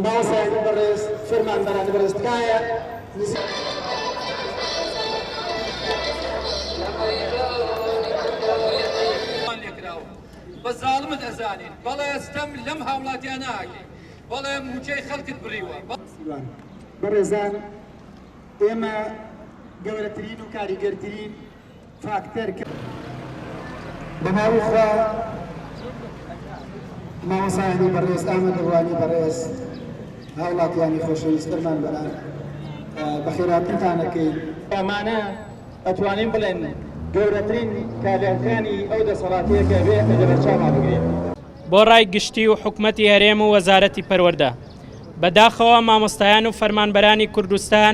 مامۆستایانی بەڕێز، فەرمانبەرانی بەڕێز تکایە نزیک. بە زاڵمت ئەزانین بەڵێ ستەم لەم هاوڵاتیانە ئەکەی بەڵێ موچەی خەڵکت بڕیوە. بەڕێزان ئێمە گەورەترین و کاریگەرترین فاکتەر کە. بە ناوی خوا مامۆستایانی بەڕێز، ئامادەبووانی بەڕێز، هاوڵاتیانی خۆشەویست، فەرمانبەران، بەخێرهاتنتان ئەکەین. ئەمانە ئەتوانین بڵێن گەورەترین کارلێکانی ئەو دەسەڵاتەیە کە ئەبێ لەبەرچاومان بگرین. بۆ ڕای گشتی و حکومەتی هەرێم و وەزارەتی پەروەردە. بەداخەوە مامۆستایان و فەرمانبەرانی کوردستان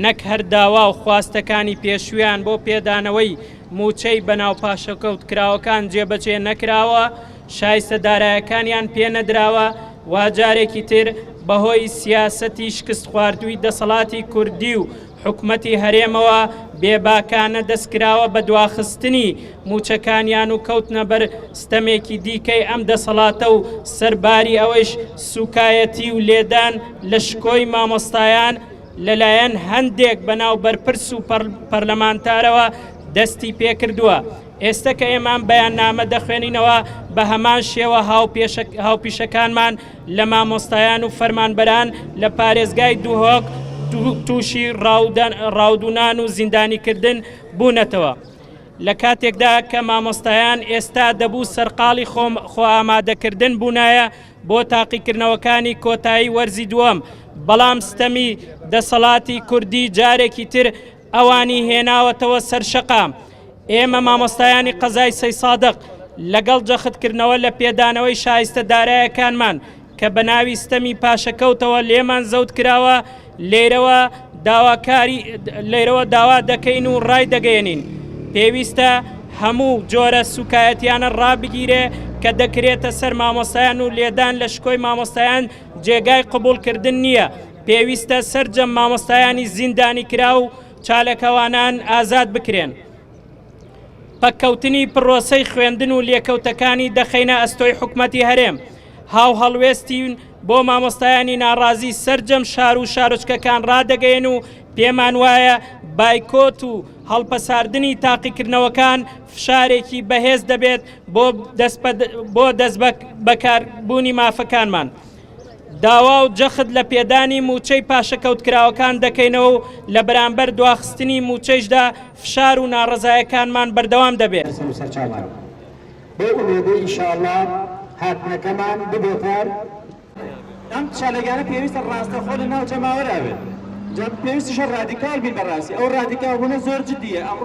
نەک هەر داوا و خواستەکانی پێشوویان بۆ پێدانەوەی مووچەی بەناو پاشەکەوتکراوەکان جێبەجێ نەکراوە، شایستە دارایەکانیان پێ نەدراوە، وا جارێکی تر بەهۆی سیاسەتی شکستخواردووی دەسەڵاتی کوردی و حکومەتی هەرێمەوە بێباکانە دەستکراوە بە دواخستنی مووچەکانیان و کەوتنە بەر ستەمێکی دیکەی ئەم دەسەڵاتە و سەرباری ئەوەیش سوکایەتی و لێدان لە شکۆی مامۆستایان لەلایەن هەندێک بەناو بەرپرس و پەرلەمانتارەوە دەستی پێکردووە. ئێستە کە ئێمە ئەم بەیاننامە دەخوێنینەوە بە هەمان شێوە هاوپیشەکانمان لە مامۆستایان و فەرمانبەران لە پارێزگای دهۆک تووشی ڕاودونان و زیندانیکردن بوونەتەوە. لە کاتێکدا کە مامۆستایان ئێستا دەبوو سەرقاڵی خۆئامادەکردن بوونایە بۆ تاقیکردنەوەکانی کۆتایی وەرزی دووەم، بەڵام ستەمی دەسەڵاتی کوردی جارێکی تر ئەوانی هێناوەتەوە سەر شەقام. ئێمە مامۆستایانی قەزای سەیسادق لەگەڵ جەختکردنەوە لە پێدانەوەی شایستە دارایەکانمان کە بە ناوی ستەمی پاشەکەوتەوە لێمان زەوت کراوە، لێرەوە داواکاری لێرەوە داوا دەکەین و ڕایدەگەیەنین پێویستە هەموو جۆرە سوکایەتیانە ڕابگیرێ کە دەکرێتە سەر مامۆستایان و لێدان لە شکۆی مامۆستایان جێگای قبوڵکردن نییە پێویستە سەرجەم مامۆستایانی زیندانیکراو و چاالکەوانان ئازاد بکرێن. پەککەوتنی پڕۆسەی خوێندن و لێکەوتەکانی دەخەینە ئەستۆی حکومەتی هەرێم. هاوهەڵوێستین بۆ مامۆستایانی ناڕازی سەرجەم شار و شارۆچکەکان ڕادەگەیەن و پێمان وایە بایکۆت و هەڵپەساردنی تاقیکردنەوەکان فشارێکی بەهێز دەبێت بۆ دەستبەکاربوونی مافەکانمان. داوا و جەخت لە پێدانی مووچەی پاشەکەوتکراوەکان دەکەینەوە و لە بەرامبەر دواخستنی مووچەیشدا فشار و ناڕەزایەکانمان بەردەوام دەبێت. سەرچاوان بەو ئومێدەی ئیشاڵڵا هاتنەکەمان ببێتە. ئەم چالاکیانە پێویستە ڕاستەوخۆ لە ناو جەماوەرا بێت، جا پێویستیشە ڕادیکاڵ بین بەڕاستی ئەو ڕادیکاڵ بوونە زۆر جدییە.